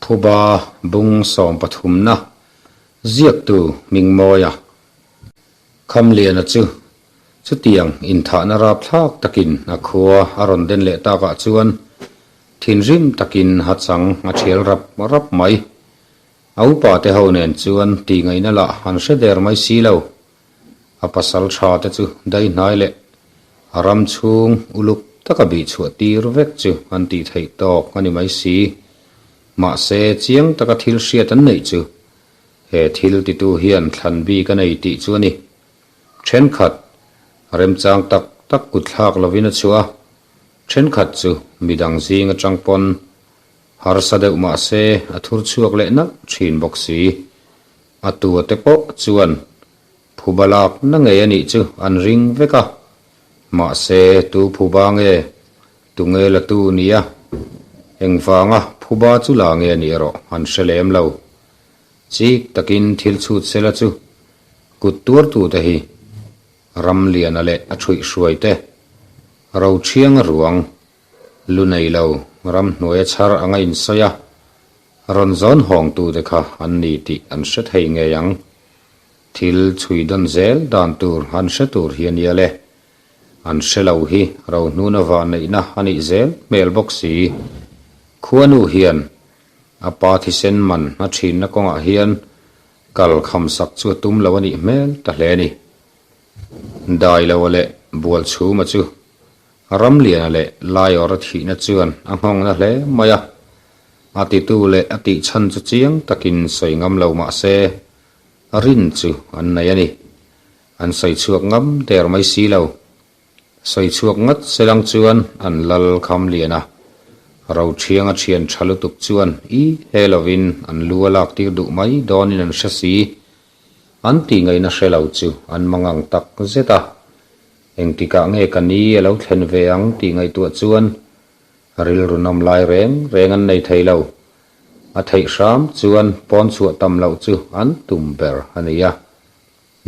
Phuba bung sawmpathumna ziaktu Hmingmawia Khamliana chu chutiang inthahna rapthlak takin a khua a rawn den leh takah chuan thinrim takin hachang a thial rap rap mai. A upa te ho nen chuan tihngaihna lah an hre der mai si lo. A pasal tha te chu daihnai leh a ram chhung uluk taka bih chhuah tir vek chu an tih theih tawk a ni mai si. Mahse, chiang taka thil hriat an neih chu he thil titu hian thlan bik a nei tih chu a ni. Thenkhat, remchang tak tak kut thlak lovin a chhuah a, thenkhat chu midang zing atang pawn harsa deuh mahse a thur chhuak leh nalh thin bawk si. A tua te pawh chuan phuba lak na ngei a nih chu an ring vek a, mahse tu phuba nge tunge la tu nia engvanga phuba chu la nge a nih erawh an hre lem lo. Chik takin thil chhut sela chu kut tuartute hi Ramliana leh a ṭhuihhruai te, Roṭhianga ruang, lu nei lo ramhnuaia chhar anga insawi a, rawn zawn hawngtute kha an ni tih an hre thei ngei ang. Thil chhui dawn zel dan tur an hre tur hi a nia le. An hre lo hi rohnuna vahneihna a nih zel hmel bawk si. Khuanu hian a pa thisen man a thinna kawngah hian kal khamsak chu a tum lo a nih hmel ta hle a ni. Dailoa leh Bualchhuma chu Ramliana leh Laiawra thihna chuan a nghawngna hle mai a, a titu leh a tih chhan chu chiang takin sawi ngam lo mah se, rin chu an nei a ni. An sawi chhuak ngam der mai si lo. Sawi chhuak ngat selang chuan an lal Khamliana Roṭhianga ṭhian ṭha lutuk chuan i he lovin an lu a lak tir duh mai dawnin an hre si. An tih ngaihna hre lo chu an mangang tak zet a. Engtikah nge ka ni a lo thlen ve ang tih ngaihtuah chuan rilru nawm lai reng reng an nei thei lo. A theih hram chuan pawn chhuah tam loh chu an tum ber a ni a.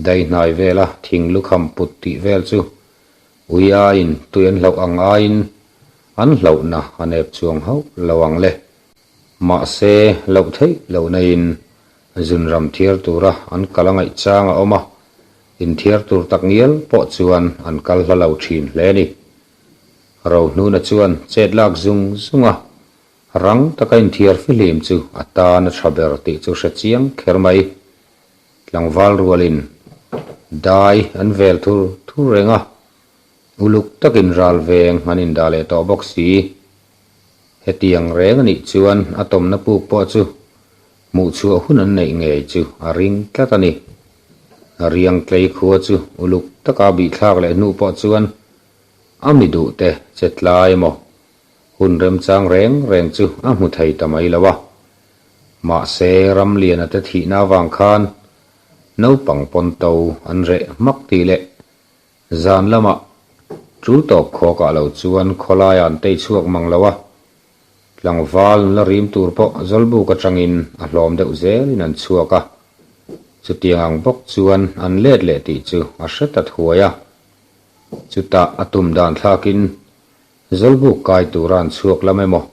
Daihnai vela thing lukham put tih vel chu ui aiin tui an hlauh ang aiin an hlauhna a nep chuang hauh lo ang le. Mahse, loh theih loh naiin zunram thiar tura an kal a ngaih chang a awm a, Inthiar tur tak ngial pawh chuan an kal hla lo thin hle a ni. Rohnuna chuan chet lak zung zung a, rang taka inthiar fihlim chu a tan a tha ber tih chu hre chiang kher mai. Tlangval rualin dai an vel thur thur reng a, uluk takin ral veng an indah leh tawh bawk si. Hetiang reng a nih chuan a tawmna puk pawh chu Hmuh chhuah hun an neih ngei chu a ring tlat a ni. Riangtlei khua chu uluk taka bihthlak leh hnu pawh chuan a mi duhte che tlai emaw hun remchang reng reng chu a hmu thei ta mai lo a. Mahse Ramliana te thihna avang khan naupang pawn to an reh hmak tih leh zan lamah tul tawp khawkah lo chuan khawlaiah an tei chhuak mang lo a. Tlangval la rim tur pawh Zawlbuk atangin a hlawm deuh zelin an chhuak a, chutiang ang bawk chuan an let leh tih chu a hre ta thuai a. Chutah a tum dan thlakin Zawlbuk kai tura an chhuak lam emaw,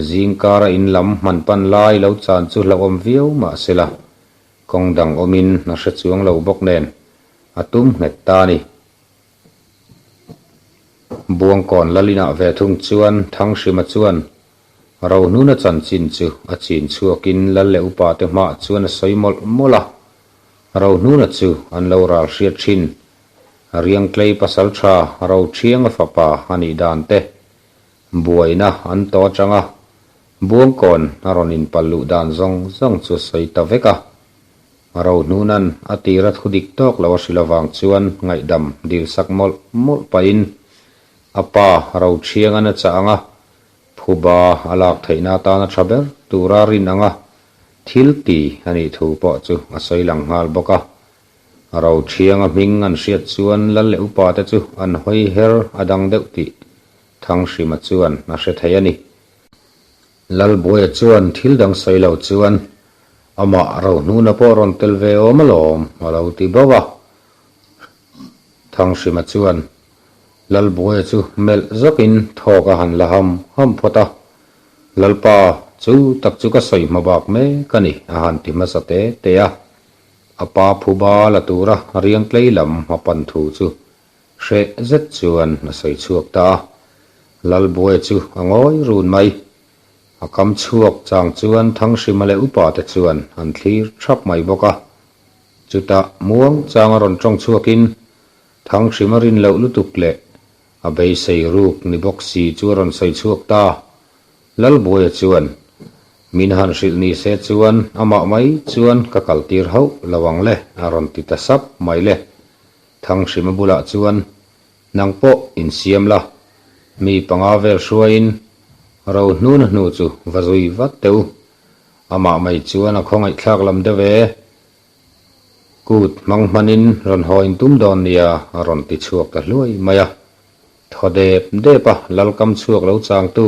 zingkara in lam hman pan lai lo chan chu hlauhawm viau mah sela, kawng dang awmin a hre chuang lo bawk nen a tum nghet ta a ni. Buangkawn Lalinah ve thung chuan Thanghrima chuan Rohnuna chanchin chu a chin chhuakin Lal leh upa te hmaah chuan a sawi mawlh mawlh a. Rohnuna chu an lo ral hriat thin. Riangtlei pasaltha Rothianga fapa a nih dan te buaina an tawh atanga Buangkawn a rawn inpal luh dan zawng zawng chu a sawi ta vek a. Rohnunan a tira thu dik tawk lo a hrilh avang chuan ngaihdam dil sak mawlh mawlh pahin a pa Rothiangan a chah ang a, phuba a lak theihna atana tha ber tura rin anga thil ti a nih thu pawh chu a sawi lang nghal bawk a. Rothianga hming an hriat chuan lal leh upa te chu an hawi her a dang deuh tih Thanghrima chuan a hre thei a ni. Lalbuaia chuan thil dang sawi lo chuan amah Rohnuna pawh rawn tel ve awm alawm a lo ti bauh a. Thanghrima chuan Lalbuaia chu melh zawkin thawk a han la ham ham phawt a. Lalpa, Chu tak chu ka sawi hma bak mek a ni, a han ti hmasa te te a. A pa phuba la tura riangtlei lam a pan thu chu hreh zet chuan a sawi chhuak ta a. Lalbuaia chu a ngawi run mai. A kam chhuak chang chuan Thanghrima leh upa te chuan an thlir thap mai bawk a. Chutah muang changa rawn tawng chhuakin Thanghrima rin loh lutuk leh a beisei ruk ni bawk si chu a rawn sawi chhuak ta. Lalbuaia chuan, Min han hrilh ni se chuan amah mai chuan ka kaltir hauh lo ang le a rawn ti ta sap mai le. Thanghrima bulah chuan, Nang pawh insiam la, mi panga vel hruaiin ro hnuna hnu chu va zui vat teh u. Amah mai chuan a khawngaihthlak lam deuh e. Kut hmang hmanin rawn haw intum dawn nia a rawn ti chhuak ta hluai mai a. Thaw dep dep a lalkam chhuak lo changtu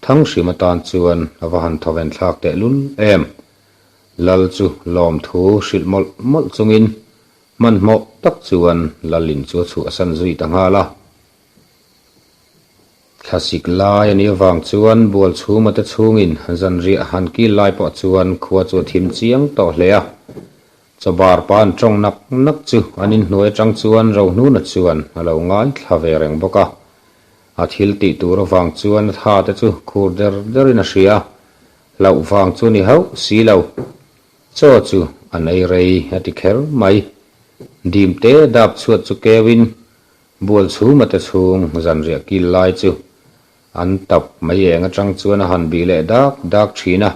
Thanghrima tan chuan a va han thawven thlak tehlul em. Lal chu lawmthu hrilh mawlh mawlh chungin hmanhmawh tak chuan Lalin chu a chhuahsan zui ta nghal a. Thlasik lai a nih avang chuan Bualchhuma te chhungin zanriah han kil lai pawh chuan khua chu a thim chiang tawh hle a. Chawbar pa an tawng nak nak chu an inhnuai atang chuan Rohnuna chuan a lo ngaithla ve reng bawk a. A thil tih tur avang chuan a tha te chu khur der derin a hria a, hlauh vang chu ni hauh si lo. Chaw chu an ei rei a ti kher mai. Dim te dap chhuat chu keuin Bualchhuma te chhung zanriah kil lai chu an tap mai eng atang chuan a han bih leh dak dak thin a.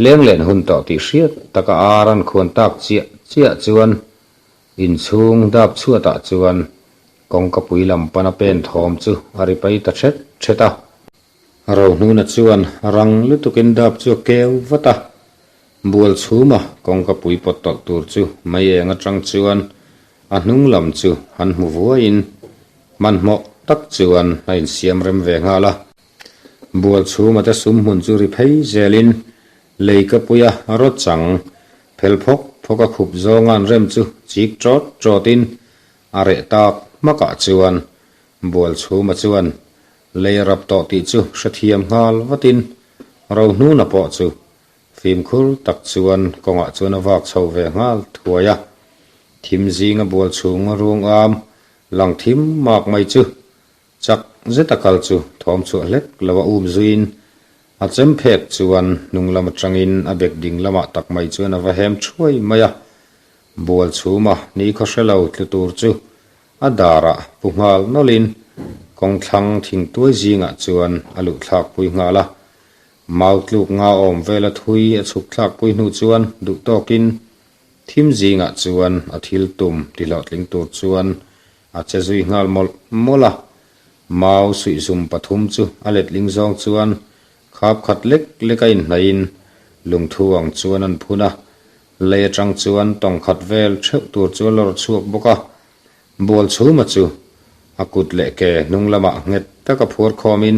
Lenglen hun tawh tih hriat taka ar an khuan tak chiah chiah chuan inchhung dap chhuatah chuan kawngkapui lam pana pen thawm chu a ri pai ta thet thet a. Rohnuna chuan rang lutukin dap chu a keu vat a, Bualchhuma kawngkapui pawt tawlh tur chu mai eng atang chuan a hnung lam chu han hmu vuaiin hmanhmawh tak chuan a insiam rem ve nghal a. Bualchhuma te sum hmun chu ri phei zelin lei ka puia rawt chang phel phawk phawk a khup zawnga an rem chu chik tawt tawtin a reh tak hmakah chuan Bualchhuma chuan lei a rap tawh tih chu hrethiam nghal vatin Rohnuna pawh chu fimkhur tak chuan kawngah chuan a vak chho ve nghal thuai a. Thim zinga Bualchhunga ruang am lang thim mak mai chu Chak zeta kal chu thawm chhuah hlek lo a um zuiin a chem phek chuan hnung lam atangin a bek ding lamah tak mai chuan a va hem thuai mai a. Bual chhuma ni khaw hre lo tlu tur chu a darah pu nghal nawlhin kawngthlang thingtuai zingah chuan a luh thlak pui nghal a. Mau tluk nga awm vela thui a chhuk thlak pui hnu chuan duh tawkin thim zingah chuan a thil tum ti hlawhtling tur chuan A che zui nghal mawlh mawlh a, mau suihzum pathum chu a letling zawng chuan khap khat lek lek a inhnaihin lungthu ang chuan an phun a, lei atang chuan tawng khat vel theuh tur chu a lawr chhuak bawk a. Bualchhuma chu a kut leh ke hnung lamah nghet taka phuar khawmin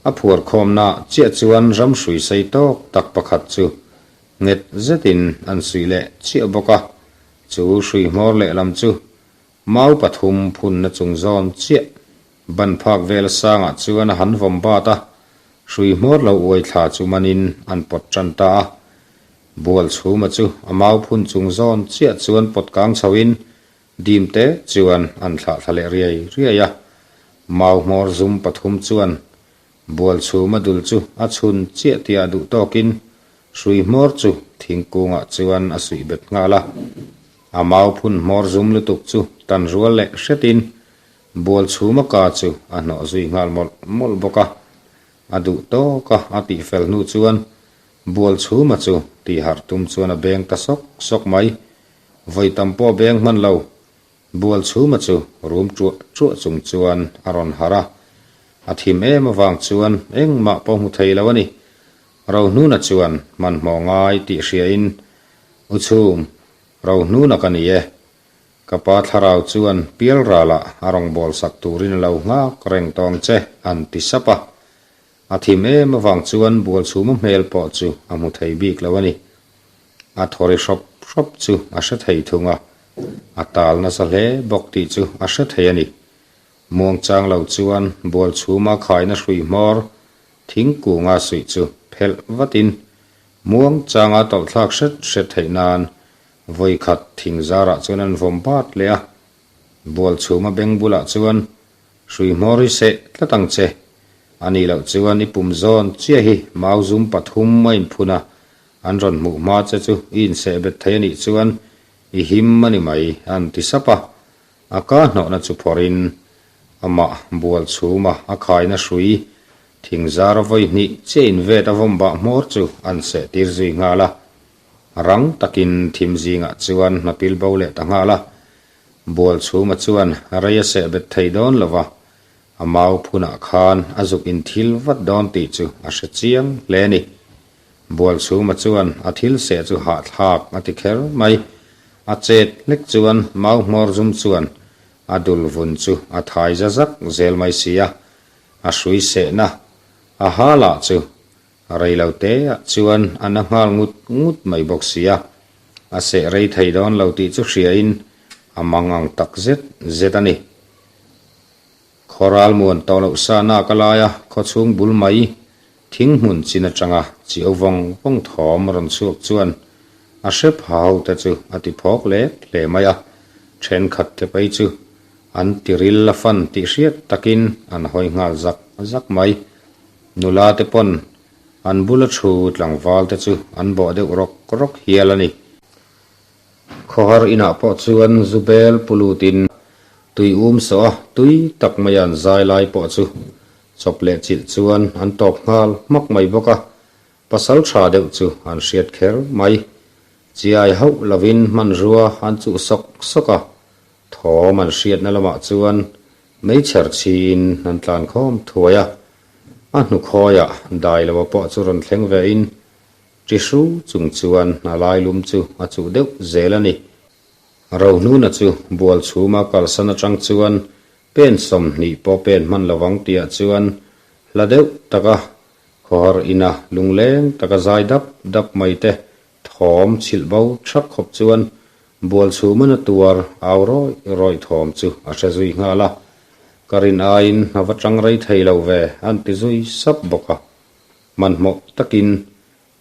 a phuar khawmna chiah chuan ram hrui sei tawk tak pakhat chu nghet zetin an suih leh chiah bawk a, chu hrui hmawr lehlam chu Mau pathum phunna chung zawn chiah ban phak vel sangah chuan a han vawm bat a, hrui hmawr lo uai thla chu manin an pawt tan ta a. Bual chhuma chu a mau phun chung zawn chiah chuan pawt kang chhoin dim te chuan an thlah thla leh riai riai a. Mau hmawr zum pathum chuan bual chhuma dul chu a chhun chiah tia duh tawkin hrui hmawr chu thingkungah chuan a suih bet nghal a. A mau phun hmawr zum lutuk chu tan rual leh hretin bual chhuma ka chu a hnawh zui nghal mawlh mawlh bawk a. A duh tawk a a tihfel hnu chuan bual chhuma chu tihharh tum chuan a beng ta sawk sawk mai. Vawi tam pawh a beng hman lo. Bual chhuma chu rum ṭuah ṭuah chung chuan a rawn harh a. A thim em avang chuan engmah pawh hmu thei lo a ni. Rohnuna chuan hmanhmawh ngai tih hriain, U chhum, Rohnuna ka ni e. Ka pa thlarau chuan pialralah a rawngbâwl sak turin a lo nghak reng tawng che, an ti sap a. A thim em avang chuan Bualchhuma hmel pawh chu a hmu thei bik lo a ni. A thawri hrawp hrawp chu a hre thei thung a, a tal nasa hle bawk tih chu a hre thei a ni. Muangchang lo chuan Bualchhuma khaina hrui hmawr thingkunga suih chu. phelh vatin muang changa tawlh thlak hret hret theih nan vawi khat thing zarah chuan an vawm bat leh a. Bualchhuma beng bulah chuan hrui hmawr hi seh tlat ang che. A nih loh chuan i pum zawn chiah hi mau zum pathum a inphun a, an rawn hmuh hma che chu i inseh bet thei a nih chuan i him a ni mai an ti sap a. A ka hnawhna chu phawrhin amah Bualchhuma a khaina hrui thing zara vawi hnih chiah invet a vawm bah hmawr chu an seh tir zui nghal a. Rang takin thim zingah chuan hna pil bo leh ta nghal a. Bualchhuma chuan rei a seh bet thei dawn lo va, a mau phunah khan a zuk inthil vat dawn tih chu a hre chiang hle a ni. Bualchhuma chuan a thil seh chu hahthlak a ti kher mai. A chet hlek chuan mau hmawr zum chuan a dul vun chu a thai za zak zel mai si a, a hrui sehna a ha lah chu rei lo te ah chuan a na nghal ngut ngut mai bawk si a, a seh rei thei dawn lo tih chu hriain a mang ang tak zet zet a ni. Khawral muan tawh loh sa nak a lai a, khawchhung bul mai thing hmun chin atanga chiau vawng vawng thawm rawn chhuak chuan a hre pha ho te chu a ti phawk lek hle mai a, thenkhat te phei chu an tiril a fan tih hriat takin an hawi nghal zak zak mai. Nula te pawn an bula thu tlangval te chu an bawh deuh rawk rawk hial a ni. Khawhar inah pawh chuan Zubel pu lutin tui um sawh a, tui tak maia an zai lai pawh chu chawp leh chilh chuan an tawp nghal hmak mai bawk a, pasal tha deuh chu an hriat kher mai. Chiai hauh lovin hmanrua an chuh sawk sawk a, thawm an hriatna lamah chuan meichher chhiin an tlan khawm thuai a, a hnukhawiah dai loa pawh chu rawn thleng vein Chi hru chung chuan a lai lum chu a chuh deuh zel a ni. Rohnuna chu bual chhuma kalsan atang chuan pen 20 pawh pen hman lovang tihah chuan hla deuh taka khawhar ina lungleng taka zai dap dap mai te thawm chhilh bo thak khawp chuan bual chhuma na tuar au rawih rawih thawm chu a hre zui nghal a. Ka rin aiin a va tang rei thei lo ve an ti zui sap bawk a. Hmanhmawh takin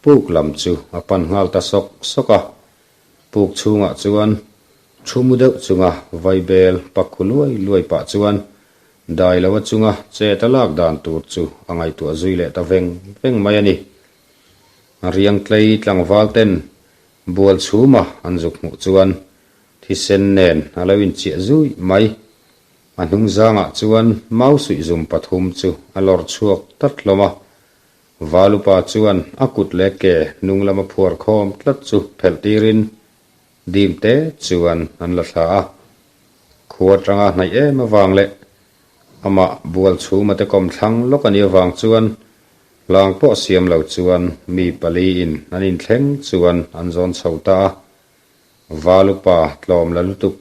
puk lam chu a pan nghal ta sawk sawk a, puk chhungah chuan thu mu deuh chunga vaibel pak khu luai luai pah chuan dai lo a chunga chet a lak dan tur chu a ngaihtuah zui leh ta veng veng mai a ni. Riangtlei tlangval ten bual chhuma an zuk hmuh chuan thisen nen a lo inchiah zui mai. A hnung zangah chuan mau suih zum pathum chu a lawr chhuak tlat hlawm a. Valupa chuan a kut leh ke hnung lama phuar khawm tlat chu phelh tirin dim te chuan an la thla a. Khua atanga hnaih em avang leh amah bual chhuma te kawm thlang lawk a nih avang chuan hlang pawh siam lo chuan mi pali in an inthleng chuan an zawn chho ta a. Valupa tlawm la lutuk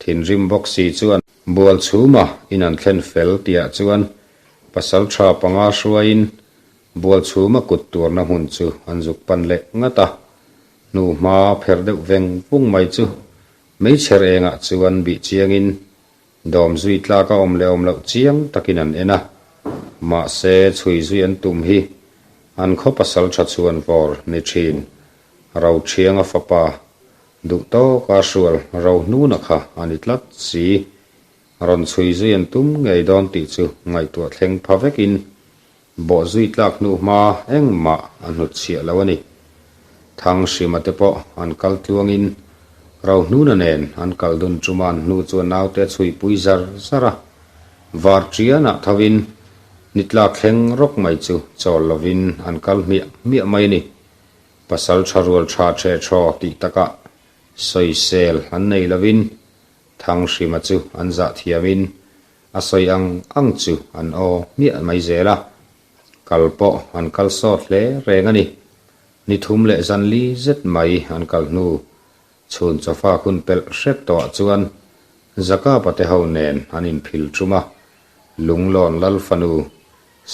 Thinrim bawk si chuan bual chhuma in an thlen fel tihah chuan pasal tha panga hruaiin bual chhuma kut tuarna hmun chu an zuk pan leh ngat a. Hnu hma pher deuh veng vung mai chu meichher engah chuan bih chiangin dawm zui tlak a awm leh awm loh chiang takin an en a. Mahse chhui zui an tum hi an khaw pasal tha chhuan vawr ni thin Roṭhianga fapa Duh tawka hrual ro hnuna kha a ni tlat si. Rawn chhui zui an tum ngei dawn tih chu ngaihtuah thleng pha vekin bawh zui tlak hnu hma engmah a hnut chhiah lo a ni. Thanghrima te pawh an kal tluangin ro hnuna nen an kal dun chuma an hnu chuan naute a chhui pui zar zar a. Var ṭianah thovin ni tlak thleng rawk mai chu chawl lovin an kal hmiah hmiah mai a ni. Pasal tha rual tha the thaw tih takah sawisel an nei lovin Thanghrima chu an zah thiamin a sawi ang ang chu an aw hmiah mai zel a, kal pawh an kal sawt hle reng a ni. Ni thum leh zan li zet mai an kal hnu chhun chawfa hun pelh hret tawhah chuan Zakapa te ho nen an inphil tum a, Lunglawn Lal fanu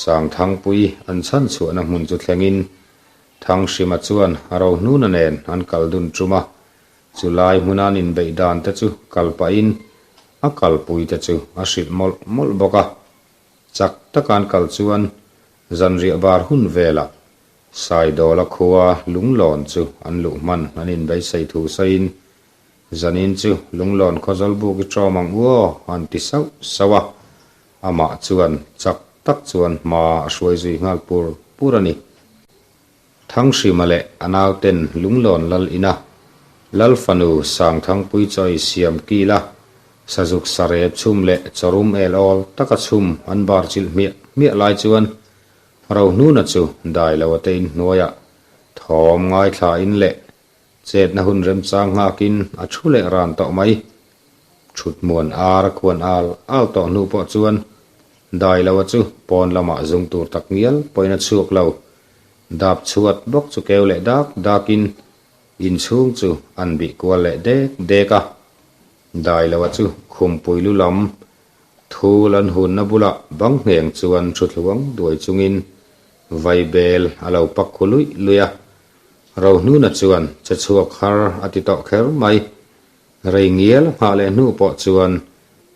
Sangthangpui an chhanchhuahna hmun chu thlengin Thanghrima chuan Rohnuna nen an kal dun tum a, chu lai hmuna an inbeih dan te chu kal pahin a kalpui te chu a hrilh mawlh mawlh bawk a. Chak taka an kal chuan zanriah bar hun velah. Saidawla khua Lunglawn chu an luh hman an inbeisei thu sawiin, Zanin chu Lunglawn khaw Zawlbuk i ṭawm ang u aw, an ti sauh sauh a. Amah chuan chak tak chuan hma a hruai zui nghal pur pur a ni. Thanghrima leh a nauten Lunglawn lal ina Lal fanu Sangthangpui chaw ei siam kil a, sazuk sarep chhum leh chawrum el awl taka chhum an bar chilh hmiah hmiah lai chuan Rohnuna chu dai lo ate inhnuaiah thawm ngaithla in leh chetna hun remchang nghakin a thu leh ran tawh mai. Thutmuan ar a khuan al al tawh hnu pawh chuan dai lo a chu pawn lamah zung tur tak ngial pawhin a chhuak lo. Dap chhuat bawk chu keu leh dak dakin inchhung chu an bih kual leh dek dek a. Dai lo a chu khumpui lu lam Thul an hunna bulah bang ngheng chuan thu thluang duai chungin vaibel a lo pak khu luih luih a. Rohnuna chuan che chhuak har a ti tawh kher mai. Rei ngial nghah leh hnu pawh chuan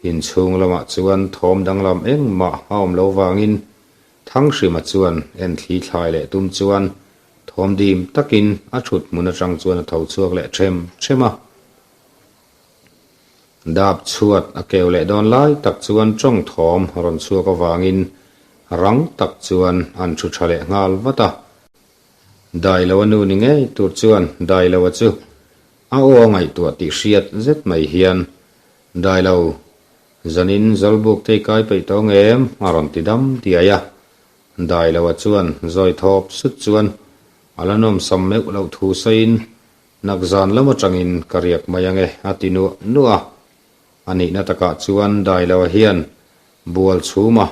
inchhung lamah chuan thawm danglam engmah a awm lo vangin Thanghrima chuan enthli thlai leh tum chuan thawm dim takin a thut hmun atang chuan a tho chhuak leh them them a. Dap chhuat a keu leh dawn lai tak chuan tawng thawm rawn chhuak avangin rang tak chuan an thu tha leh nghal vat a. Dailoa nu ni ngei tur chuan Dailoa chu a aw a ngaihtuah tih hriat zet mai hian Dailo, zanin Zawlbuk tei kai peih tawh ngem a rawn ti dam diai a. Dailoa chuan zawi thawp sut chuan a la nawmsam meuh loh thu sawiin Nakzan lam atangin ka riak mai ange a ti nuah nuah a. A nihna takah chuan Dailoa hian bual chhuma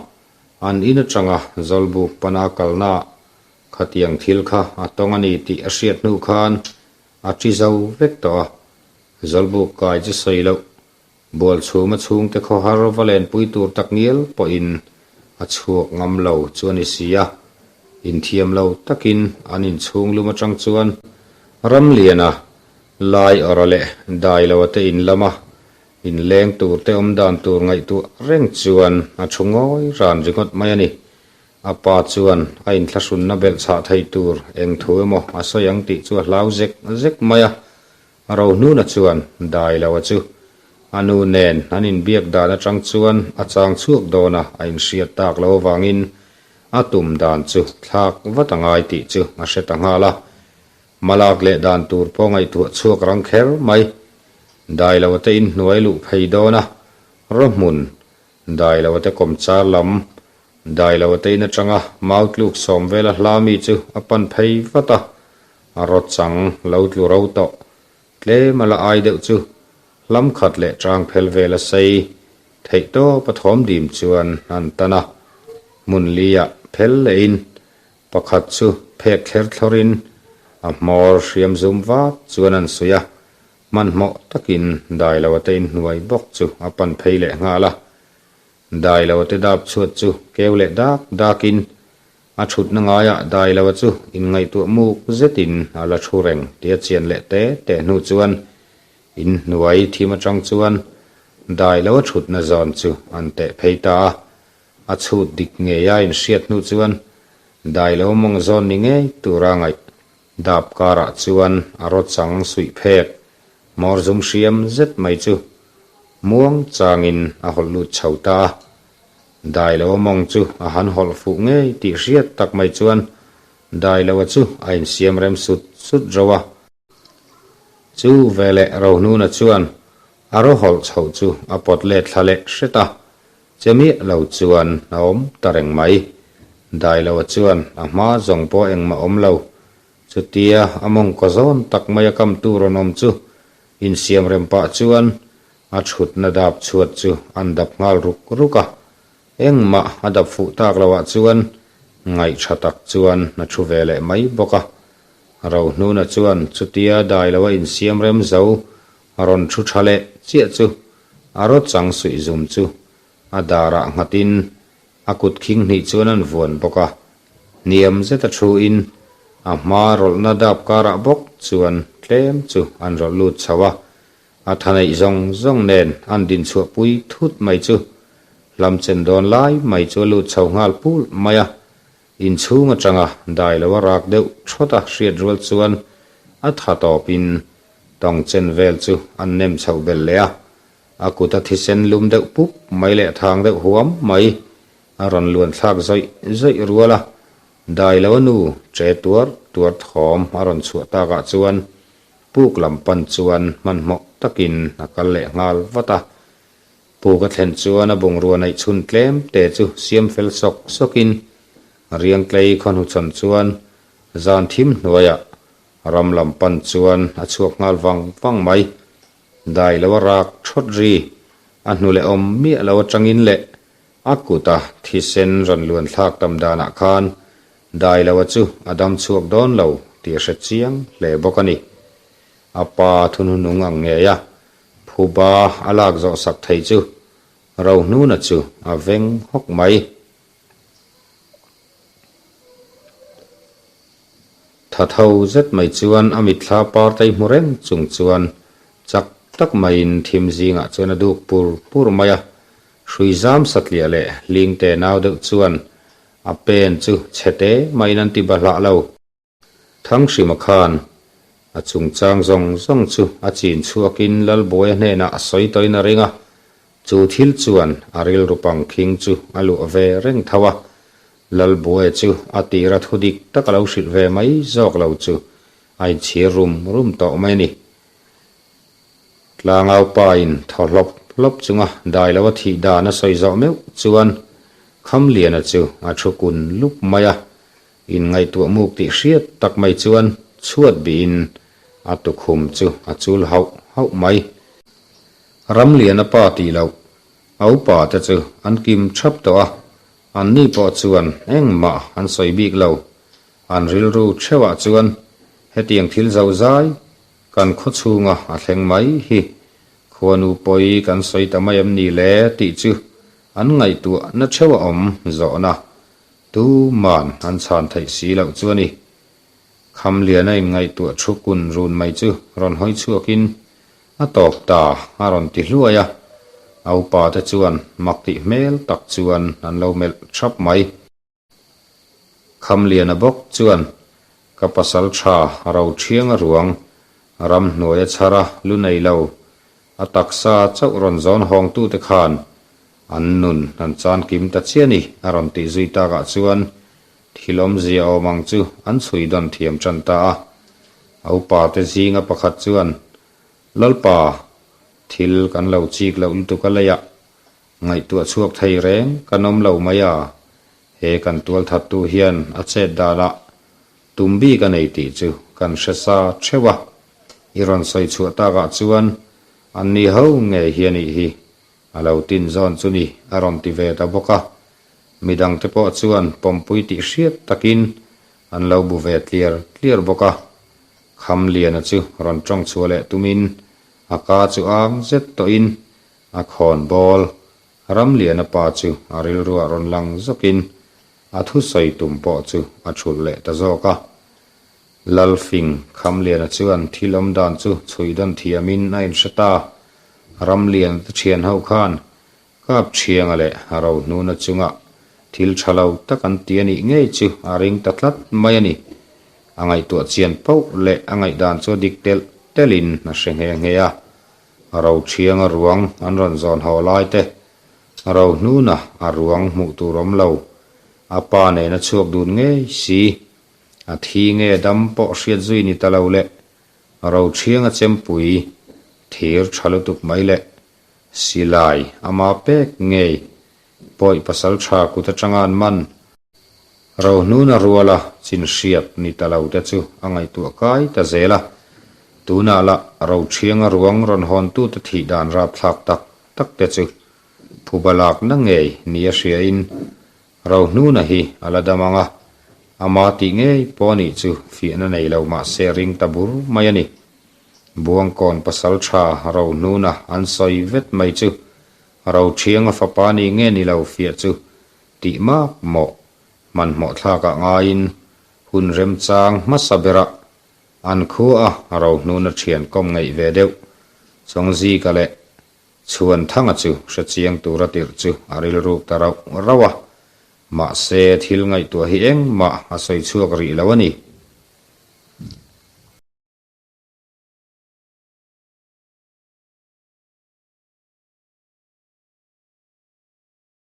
an in atanga Zawlbuk pana kalnaah khatiang thil kha a tawng a ni tih a hriat hnu khan a ṭi zo vek tawh a. Zawlbuk kai chu sawi loh bual chhuma chhungte khawhar va lenpui tur tak ngial pawhin a chhuak ngam lo chu a ni si a. Inthiam lo takin an inchhung lum atang chuan Ramliana, Lai awra leh Dailoa te in lama inleng tur te awm dan tur ngaihtuah reng chuan a thu ngawi ran ringawt mai a ni. A pa chuan a inthlahrunna belh chhah thei tur eng thu emaw a sawi ang tih chu a hlau zek zek mai a. Rohnuna chuan Dailoa chu a nu nen an inbiak dan atang chuan a chang chhuak dawn a, a inhriat tak lo avangin a tum dan chu thlak vat a ngai tih chu a hre ta nghal a. Malak leh dan tur pawh ngaihtuah chhuak rang kher mai. Dailoa te inhnuai luh phei dawn a, rawhmun Dailoa te kawmchar lam Dailoa te in atanga mau tluk sawm vela hla mi chu a pan phei vat a, a rawchang lo tlu ro tawh. Tlem a la ai deuh chu hlam khat leh tang phel vel a sei theih tawp a thawm dim chuan an tan a, hmun liah phel lehin pakhat chu phek thler thlawrin a hmawr hriam zum vat chuan an suih a, hmanhmawh takin Dailoa te inhnuai bawk chu a pan phei leh nghal a. Dailoa te dap chhuat chu keu leh dak dakin A thutna ngaiah Dailoa chu inngaihtuah muk zetin a la thu reng tih a chian leh te teh hnu chuan inhnuai thim atang chuan Dailoa thutna zawn chu an teh phei ta a. A chhut dik ngeia inhriat hnu chuan Dailoa mawng zawn ni ngei tura ngaih dap karah chuan a rawchang suih phek hmawr zum hriam zet mai chu muang changin a hawlh lut chho ta a. Dailoa mawng chu a han hawlh fuh ngei tih hriat tak mai chuan Dailoa chu a insiam rem sut sut ro a. Chu veleh Rohnuna chuan a ro hawlh chhoh chu a pawt let thla leh hret a, che miah lo chuan a awm ta reng mai. Dailoa chuan a hma zawng pawh engmah awm lo, chutia a mawng kaw zawn tak mai a kamtu rawn awm chu insiam rem pah chuan A thutna dap chhuat chu an dap nghal ruk ruk a, engmah a dap fuh tak loh ah chuan ngaihṭha tak chuan a thu ve leh mai bawk a. Rohnuna chuan chutia dai lo a insiam rem zo a rawn thu ṭha leh chiah chu a rawchang suih zum chu a darah nghatin a kut khing hnih chuan an vuan bawk a, hniam zeta thu in a hma rawlhna dap karah bawk chuan tlem chu an rawlh lut chho a. A tha neih zawng zawng nen an din chhuah pui thut mai chu hlam chen dawn lai mai chu a lut chho nghal pul mai a. Inchhung atanga dai lo a rak deuh thawt a hriat rual chuan a tha tawpin tawng chen vel chu an nem chhoh belh leh a, a kut a thisen lum deuh pup mai leh thang deuh huam mai a rawn luan thlak zawih zawih rual a, dai lo a nu che tuar tuar thawm a rawn chhuah takah chuan puk lam pan chuan hmanhmawh takin a kal leh nghal vat a. Puk a thlen chuan a bungrua neih chhun tlem te chu siam fel sawk sawkin Riangtlei khaw hnuchhawn chuan zan thim hnuaiah ram lam pan chuan a chhuak nghal vang vang mai. Dai lo a rak thawt ri, a hnu leh awm miah lo atangin leh a kuta thisen rawn luan thlak tam danah khan dai lo a chu a dam chhuak dawn lo tih a hre chiang hle bawk a ni. A pa thununung ang ngei a Phuba a lak zawh sak thei chu Rohnuna chu a veng hawk mai. Tha tho zet mai chuan a mitthla partei hmu reng chung chuan chak tak maiin thim zingah chuan a duk pur pur mai a. Hrui zam satliah leh hling te nau deuh chuan a pen chu chhe te maiin an ti bahlah lo. Thanghrima khan a chungchang zawng zawng chu a chin chhuakin Lalbuaia hnenah a sawi tawhin a ring a, chu thil chuan a rilru pangkhing chu a luah ve reng tho a. Lalbuaia chu a tira thu dik tak a lo hrilh ve mai zawk lo chu a inchhir rum rum tawh mai a ni. Tlangau pa in thaw hlawp hlawp chunga dai lo a thih dan a sawi zawh meuh chuan Khamliana chu a thu kun lup mai a, Inngaihtuah muk tih hriat tak mai chuan chhuat bihin a tukhum chu a chul hauh hauh mai. Ramliana pa tih loh a upa te chu an kim thap tawh a, anni pawh chuan engmah an sawi bik lo. An rilru theuhah chuan hetiang thil zo zai kan khaw chhunga a thleng mai hi khuanu pawi kan sawi ta mai em ni le tih chu an ngaihtuah na theuh a awm zawhna Tuman an chhan theih si loh chu a ni. Khamliana inngaihtuah thu kun run mai chu rawn hawi chhuakin a tawp ta a rawn ti hluai a, a upa te chuan mak tih hmel tak chuan an lo melh thap mai. Khamliana bawk chuan ka pasal tha ro thiang a ruang ramhnuai a chhar a lu nei lo a taksa chauh rawn zawn hawngtute khan An nun an chan kim ta chiah ni, a rawn tih zui takah chuan thil awmzia awm ang chu an chhui dawn thiam tan ta a. A upa te zinga pakhat chuan, Lalpa, thil kan lo chik loh lutuk a leiah ngaihtuah chhuak thei reng kan awm lo mai a, he kan tualthattu hian a chet danah tum bik a nei tih chu kan hre sa theuh a, i rawn sawi chhuah takah chuan anni ho ngei hi a nih hi A lo tin zawn chu ni a rawn ti ve ta bawk a, midangte pawh chuan pawmpui tih hriat takin an lo bu ve tliar tliar bawk a. Khamliana chu rawn tawng chhuah leh tumin a ka chu ang zet tawhin a khawn bawl. Ramliana pa chu a rilruah rawn lang zawkin a thusawi tum pawh chu a thulh leh ta zawk a. Lalfing Khamliana chuan thil awm dan chu chhui dawn thiamin a inhre ta. Ramliana te thian ho khan Kap Thianga leh Rohnuna chunga thil tha lo tak an ti a nih ngei chu a ring ta tlat mai a ni. A ngaihtuah chian poh leh a ngaihdan chu a dik telh telhin a hre nghe nghe a. Rothianga ruang an rawn zawn haw lai te, Rohnuna a ruang hmuh tur awm lo, a pa nena chhuak dun ngei si. A thi nge dam pawh hriat zui ni ta lo le, Roṭhianga chempui thir ṭha lutuk mai leh silai ama pek ngei pawih pasal ṭha kut aṭanga an man. Rohnuna ruala chin hriat ni ta lo te chu a ngaihtuah kai ta zel a, tunah lah Roṭhianga ruang rawn hawntute thih dan rapthlak tak tak te chu phuba lakna ngei nia hriain Rohnuna hi a la dam ang a, ama tih ngei pawh a nih chu fiahna nei lo mahse ring ta bur mai a ni. Buangkawn pasal tha Rohnuna an sawi vet mai chu Rothianga fapa ni nge ni lo fiah chu tih mak mawh hmanhmawh thlakah ngaiin hun remchang hmasa berah an khua a Rohnuna thian kawm ngeih ve deuh Chawngzika leh Chhuanthanga chu hre chiang tura tirh chu a rilruk ta rauh rauh a. Mahse, thil ngaihtuah hi engmah a sawi chhuak rih lo a ni.